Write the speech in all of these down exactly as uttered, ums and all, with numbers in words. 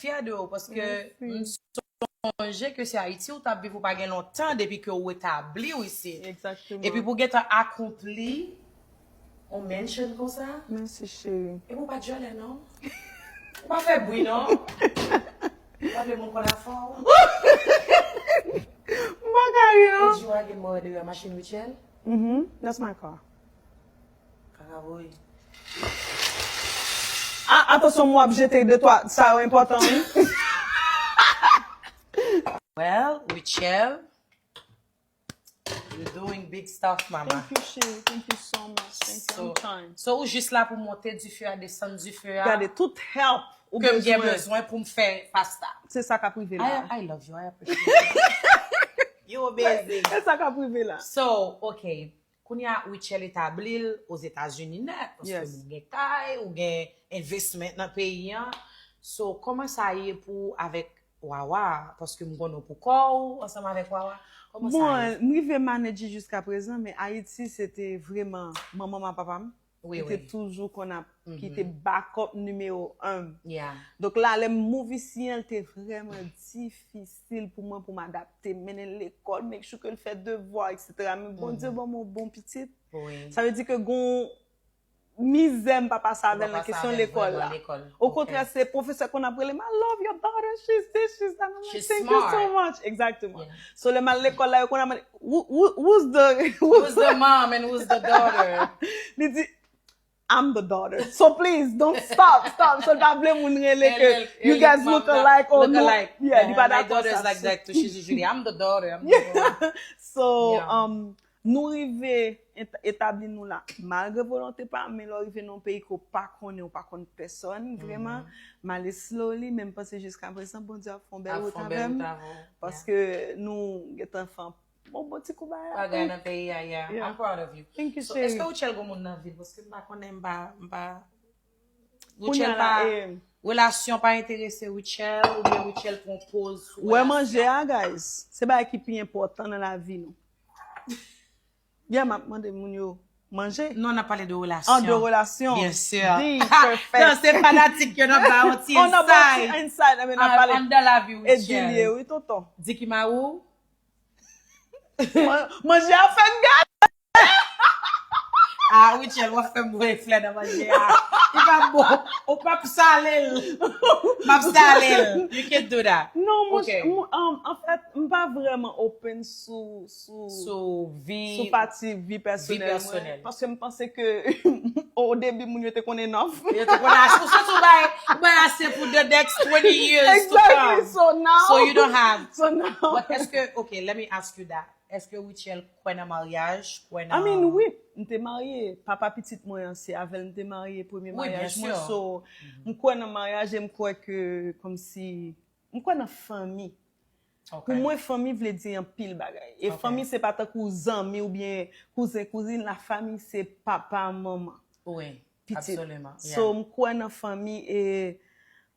fyè de ou, paske m sonje ke se Ayiti ou t ap viv, ou pa gen lontan depi ke ou etabli w isit. Exactement. Epi pou gentan akonpli On mention konsa? Mèsi, cheri. Epi w pa djòlè, non? Ou pa fè bri, non? Ou pa vle moun konn afè w? M pa ka ri, non. Did you get more de la machine Rutshelle? Mm-hmm. That's my car. Kaka boy. Ah, atansyon, m w ap jete de twa, sa yo enpòtan, wi. Well, Rutshelle, you're doing big stuff, mama. Thank you, Sherry. Thank you so much. Thank you. I'm trying. So, ou jis la pou monte dife a, desann dife a. Gade, tout help ou bezwen. Ke m gen bezwen pou m fè pasta. Se sa k ap rive la. I, I love you. I appreciate you. You amazing. Se sa k ap rive la. So, okay. Kounye a, Rutshelle etabli l Ozetazini nèt, paske, yes, ou gen kay, ou gen investment nan peyi an. So, kòman sa ye pou ou avèk Wawa? Paske m konnen w pou kò w, ansanm avèk Wawa. Kòman sa ye? Bon, m rive manage jiska prezan, men Ayiti, se te vrèman manman m ak papa m. Wi, wi. Li te toujou konn ap, ki te backup nimewo en m. Yeah. Donk la, lè m move isi an, li te vrèman difisil pou mwen pou m adapte m. Mennen l lekòl, make sure ke l fè devwa, et cetera. Men Bondye ban m yon bon pitit. Wi. Sa vle di ke gon mizè m pa pase avè l nan kesyon lekòl la. Okontrè, se pwofesè konn ap rele m, "I love your daughter, she's this, she's that." I'm like, "Thank you so much." Exactement. Yeah. So, lè m al lekòl la, yo konn ap mande, "Who, who, who's the, who's the mom and who's the daughter?" Li di, "I'm the daughter. So please, don't stop, stop." So, l pa vle moun rele ke, "You guys look alike," or, "No." Yeah, li pa dakò sa. She's usually, "I'm the daughter, I'm the daughter." So, um, nou rive et-, etabli nou la. Malgre volonte pa m, men lè w rive nan yon peyi ke w pa konnen, w pa konn pèsòn, vrèman, m ale slowly, men m panse jiska prezan, Bondye ap fè yon bèl wout avè m. Paske nou gentan fè yon bon, bon ti kou bagay. Bagay nan peyi a, yeah. I'm proud of you. Thank you, cheri. So, èske Rutshelle gon moun nan vi l? Paske m pa konnen, m pa, m pa, Rutshelle pa, relasyon pa enterese Rutshelle, oubyen Rutshelle pran poz sou relasyon? Wè manje a, guys. Se bagay ki pi enpòtan nan lavi nou. Yeah, m ap mande moun yo manje. Non, n ap pale de relasyon. An, de relasyon. Byen si. Di, perfect. Non, se fanatik yo, n ap ba yon ti inside. An, n ap ba yon ti inside, men n ap pale. Anndan lavi Rutshelle. E di l ye, wi, tonton. Di ki mari w? Man-, manje a fè m gade. Ah, Rutshelle, w ap fè m voye flè nan manje a. Li pa bon. Ou p ap sale l. M ap sale l. You can do that. Non, mwen, mwen, um, anfèt, m pa vrèman open sou, sou, sou pati vi pèsonèl mwen. Paske m panse ke o debi, moun yo te konn enough. Yo te konn ase. Ou santi w bay, ou bay ase pou the next twenty years to come. Exactly. So now. So you don't have. So now. But èske, okay, let me ask you that. Èske Rutshelle kwè nan maryaj? Kwè nan... I mean, wi, m te marye. Papa pitit mwen an, se avè l m te marye, premye maryaj mwen. So, m kwè nan maryaj e m kwè ke, kòmsi, m kwè nan fanmi. Pou mwen, fanmi vle di anpil bagay. E fanmi, se pa tankou zanmi oubyen kouzen, kouzin. La famille, se papa, manman, pitit. So, m kwè nan fanmi e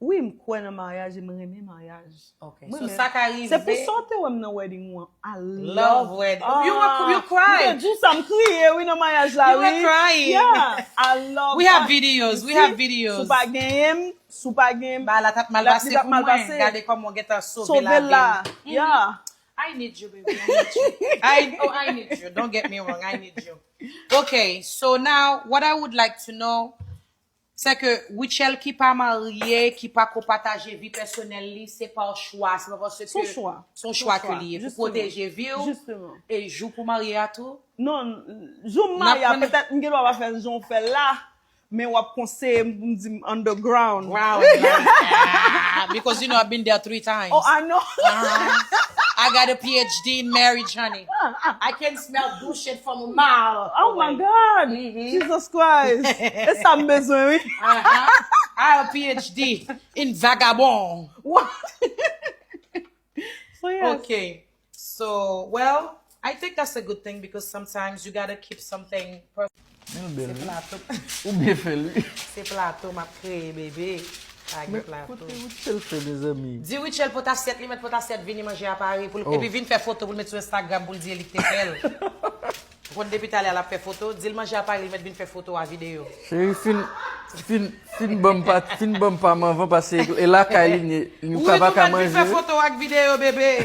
wi, m kwè nan maryaj e m renmen maryaj. Mwen menm. Se pou sa w te wè m nan wedding ou an. I love wedding. You were, you cried. M te di w sa, m kriye, wi, nan maryaj la, wi. You were crying. Yeah, I love. We have videos, we have videos. Si w pa genyen m, si w pa genyen m, bagay la t ap mal pase pou mwen. Gade kòman w gentan sove lavi m. Yeah. I need you, baby. I need you. I, oh, I need you. Don't get me wrong. I need you. Okay, so now, what I would like to know, se ke Rutshelle ki pa marye, ki pa ko pataje vi pèsonèl li, se pa yon chwa, se pa paske se yon chwa ke li ye, pou pwoteje vi w, e jou pou marye a tou. Non, jou m marye a, petèt m gen dwa pa fè l jan w fè l la, men w ap konseye m pou m di m underground. Ground, like, ah, because you know I've been there three times. Oh, I know. Uh-huh. I got a P H D in marriage, honey. I can smell good shit from a mile away. Oh my God. Mm-hmm. Jesus Christ. E sa m bezwen, wi. Uh-huh. I have a P H D in vagabond. What? So, yes. Okay. So, well, I think that's a good thing because sometimes you gotta keep something per- Men l bèl, wi. Se plato. Ou byen fè l, wi. Se plato m ap kreye, bebe. Pa gen plato. Men kote Rutshelle fè, mezanmi? Di Rutshelle pot asyèt, li mèt pot asyèt, vini manje a pare, pou l, epi vin fè foto pou l met sou Instagram pou l di e li k te fè l. Ou konn depi talè a l ap fè foto, di l manje a pare, li mèt vin fè foto a videyo. Cheri, fin, fin, fin ban m pa, fin ban m pa m anvan, paske e lakay li, li, li pa ka manje. Wi, nou mèt vin fè foto ak videyo, bebe.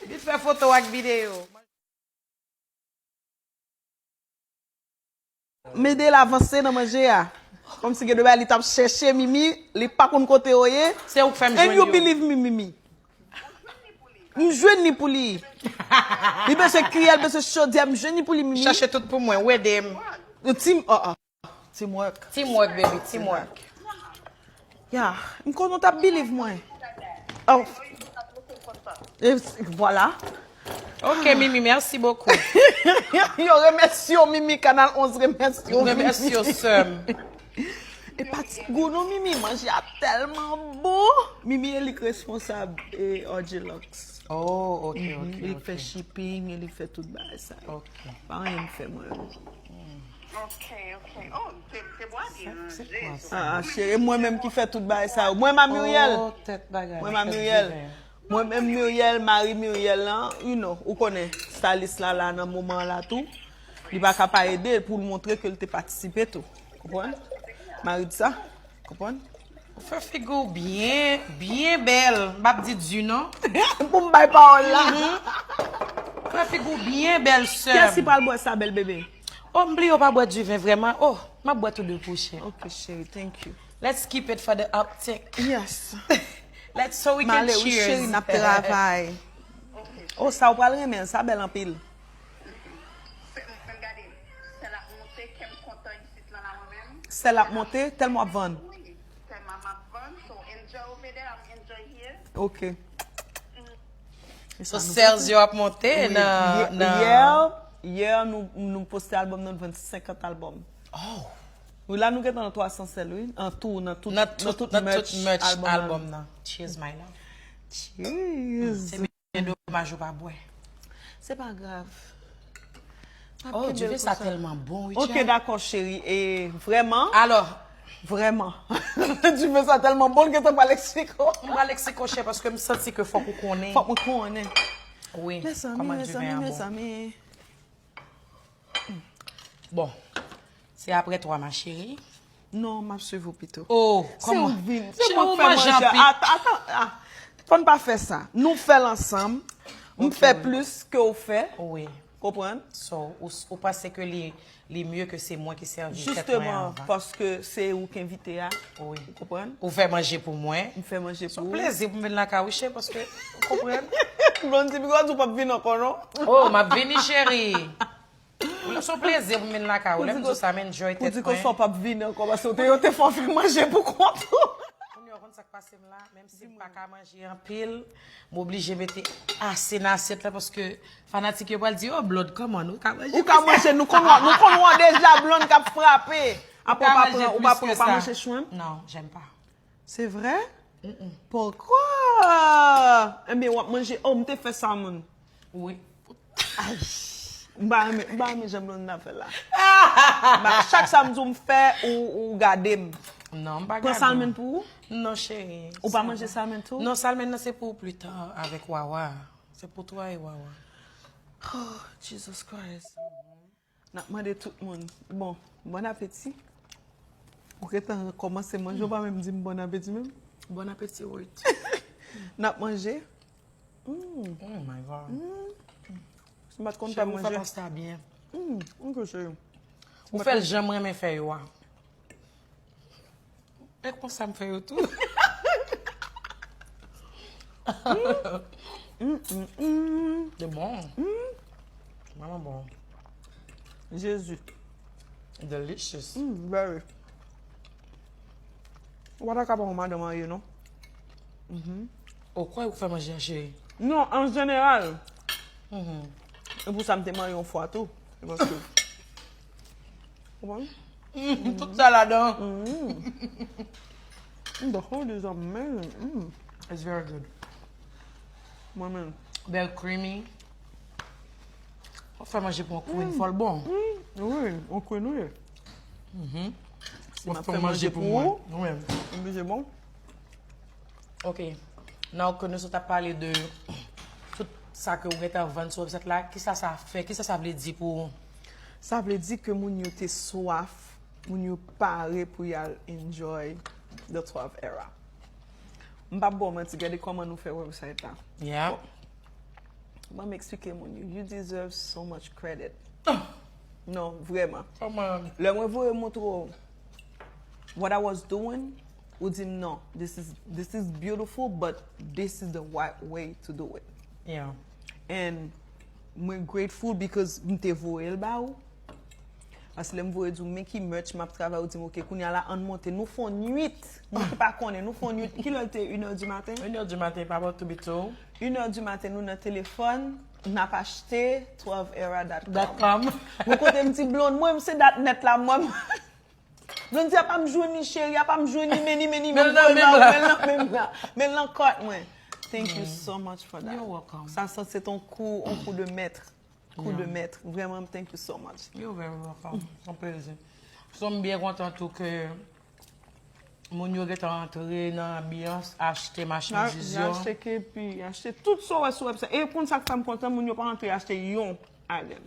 Vin fè foto ak videyo. M ede l avanse nan manje a. Kòmsi gen de bagay li t ap chèche, Mimi, li pa konn kote yo ye. Se ou k fè m And jwenn you yo. Believe me, Mimi. M jwenn li pou li. Li bezwen kiyè, li bezwen chodyè, m jwenn li pou li, Mimi. Chache tout pou mwen, ou ede m. Team, oh, oh. Teamwork. Teamwork, baby, teamwork. Ya, m konnen w t ap believe mwen. Oh. E, vwala. Ok, Mimi, merci beaucoup. Yo remèsye w, Mimi, Kanal onz remèsye w. Remèsye w, sè m. E pa ti gou non, Mimi, manje a tèlman bon. Mimi e li k responsab e R J Lux. Oh, ok, ok. Li k fè shipping, e li k fè tout bagay sa yo. Ok. Pa anyen m fè mwen. Ok, ok. Oh, te, te bwa di Se kwa sa? Ah, cheri, mwen menm ki fè tout bagay sa yo. Mwen ma Muriel. Oh, tèt bagay. Mwen ma Tèt Muriel. diven. Mwen menm Muriel, mari Muriel lan, you know, ou konnen, stylist la la nan moman an la tou. Li pa ka pa ede l pou l montre ke l te patisipe tou. Konprann? Mari di sa. Konprann? Ou fè figi w byen, byen bèl. M p ap di di non. Pou m bay pawòl la. Ou fè figi w byen bèl, sè Kiyès ki m. Pral bwè sa, bèl bebe? Oh, m bliye w pa bwè diven vrèman. Oh, m ap bwè tou de pou chè. Ok, cheri, thank you. Let's keep it for the uptick. Yes. Let's so we M can ale, wi, cheers. Cheri, n ap travay. Oh, sa w pral renmen, sa bèl anpil. Men gade, sèl ap monte, kè m kontan isit lan la mwen menm. Sèl ap monte, tèlman w ap vann. Wi, tèlman m ap vann, so enjoy over there, I'm enjoy here. Ok. So sales yo ap monte nan, nan Yè, yè nou, nou poste albòm, nou vann senkant albòm. Oh, Wi, la nou gentan nan twa san sèl, wi. An tou, nan tout, nan tout, nan tout merch albòm. Albòm nan. Cheers, my love. Cheers. Se byen domaj ou pa bwè. Se pa grav. Oh, diven sa tèlman bon, wi. Ok, dakò, cheri. E vrèman, Alò, vrèman. Diven sa tèlman bon, l gentan pral eksplike w. m pral eksplike w, chè, paske m santi ke fòk ou konnen. Fòk mwen konnen. Wi, Mezanmi, kòman mezanmi, diven an bon. Mezanmi. Bon, se apre twa, ma chérie. Non, m ap swiv ou pito. Oh, Se ou kòman? k vin. Se Cheri, mwen ou k fè manje manje. anpil. Ata, ata, ah. Fò n pa fè sa. Nou fè l ansanm. M Ok, fè wi. Plis ke w fè. Wi. Konprann? So, ou, ou panse ke li, li mye ke se mwen ki sèvi tèt mwen Jisteman, avan? Paske se ou k envite a. Wi. Konprann? Ou fè manje pou mwen. M fè manje Se yon pou ou. Plezi pou m vin lakay ou, chè, paske ou konprann. Blondy, bigòd ou p ap vin ankò, non? Oh, m ap vini, cheri. Se yon plezi pou m vin lakay ou. Lè m di w sa, m enjoy Pou tèt di konsa mwen. W p ap vini ankò, paske w te, yo te fè w fè manje pou kont ou. Kounye a, w konn sa k pase m la, menm si m pa ka manje anpil, m oblije mete ase nan asyèt la, paske fanatik yo pral di, oh, Blonde, kòman nou ka manje? Ou ka manje, nou konn wè, nou konn wè deja Blonde k ap frape. Apre w pa pran, ou pa pran, ou pa manje shrimp? Non, j'aime pas. Se vre? Poukwa? Ebyen, w ap manje, oh, m te fè salmon. Wi. M pa renmen, m pa renmen jan Blonde ap fè la. M pa, chak sa m di w m fè, ou, ou gade m. Non, m pa Pran gade. Salmon pou ou? Non, cheri. Ou pa manje salmon tou? Non, salmon nan se pou pli ta avèk Wawa. Se pou twa e Wawa. Oh, Jesus Christ. N ap mande tout moun. Bon, bon apeti. Ou gentan kòmanse manje, ou pa menm di m bon apeti menm. Bon apeti, Ruth. N ap manje. Mm. Oh my God. Si m pa t konn Cheri, fè ou fè manje. Pasta byen. Mm, ok, cheri. Ou fè l jan m renmen fè yo a. E konsa m fè yo tou. Mm, mm, mm. De bon. Vrèman bon. Jezi. Delicious. Mm, very. Ou pa ta ka pa yon madanm marye, non? Ou kwè ou fè manje a, cheri? Non, an jeneral. E pou sa m te marye yon fwa tou. E paske. Konprann? Tout sa ladan. Mm, the food is amazing. Mm. It's very good. Mwen menm. Bèl creamy. Ou fè manje pou yon queen, fò l bon. Mm, wi, yon queen ou ye. Si m ap fè manje pou ou, Wi. m oblije bon. Ok. Nan ke nou sot ap pale de tout sa ke ou gentan vann sou website la, kisa sa fè? Kisa sa vle di pou ou? Sa vle di ke moun yo te swaf, moun yo pare pou y al enjoy the twelve era. M p ap ba w manti, gade kòman nou fè website la. Yeah. Ban m eksplike moun yo. You deserve so much credit. Non, vrèman. Kòman? Lè mwen voye montre w what I was doing, ou di m non, this is, this is beautiful, but this is the right way to do it. Yeah. And mwen grateful because m te voye l ba ou. Paske lè m voye di w men ki merch m ap travay, ou di m ok, kounye a la ann monte, nou fè on nwit. Moun ki pa konnen, nou fè on nwit. Kilè l te? Inè di maten? Inè di maten, pa about to be two. Inè di maten, nou nan telefòn, n ap achte twelve era dot com. Dot com. Mwen kote m ti blond, mwen, m se dat nèt la, mwen. Blond di, apa m jwenn li, cheri, apa m jwenn li, men li, men li, Men men l nan mwen menm la, la. men l nan menm la. Men l nan kòt mwen. Thank you so much for that. You're welcome. Sa, sa se ton kou, on kou de mèt. Kou de mèt. Vrèman, thank you so much. You're very welcome. Se yon plezi. So, m byen kontan tou ke moun yo gentan antre nan anbyans, achte machandiz yo. Achte kepi, achte tout sa w wè sou website. E konn sa k fè m kontan, moun yo pa antre achte yon item.